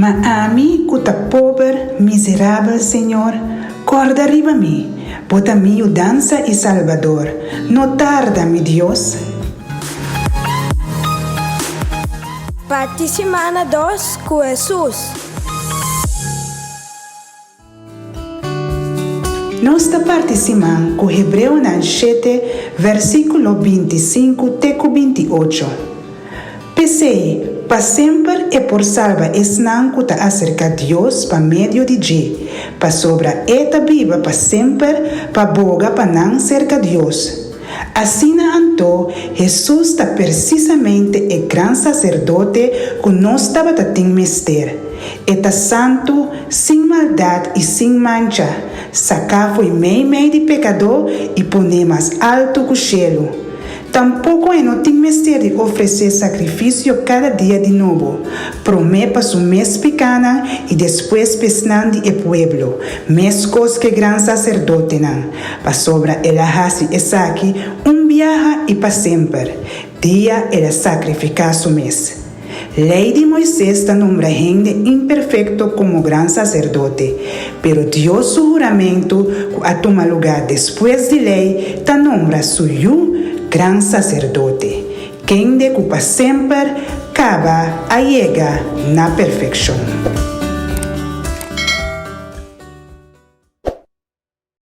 Ma ami ku ta pober, miserabel, Señor, kòrda riba mi, Bo ta mi yudansa i Salbador, no tarda, mi Dios. Parti simana dos ku Hesus. Nos ta parti siman ku Hebreonan shete vèrsikulo 25 te ku 28. P'esei, pa semper e por salba esnan ku ta aserká Dios pa medio di dje, pasobra e ta biba pa semper pa boga pa nan serka Dios. Asina anto, Hesus ta persisamente e Gran Saserdote ku nos tabata tin mester. E ta santu, sin maldat i sin mancha, saká fo'i meimei di pekadó i poné mas altu ku shelu. Tampoko e no tin mester di ofresé sakrifisio kada dia di nobo, promé pa su mes pikánan i despues pa esnan di e pueblo, meskos ku e gransaserdotenan, pasobra el a hasi esaki un biaha i pa semper, dia el a sakrifiká su mes. Lei di Moises ta nombra hende imperfekto komo gran saserdote, pero Dios su huramentu ku a tuma lugá despues di Lei ta nombra su Yu gran saserdote, kende ku pa semper kaba a yega na perfekshon.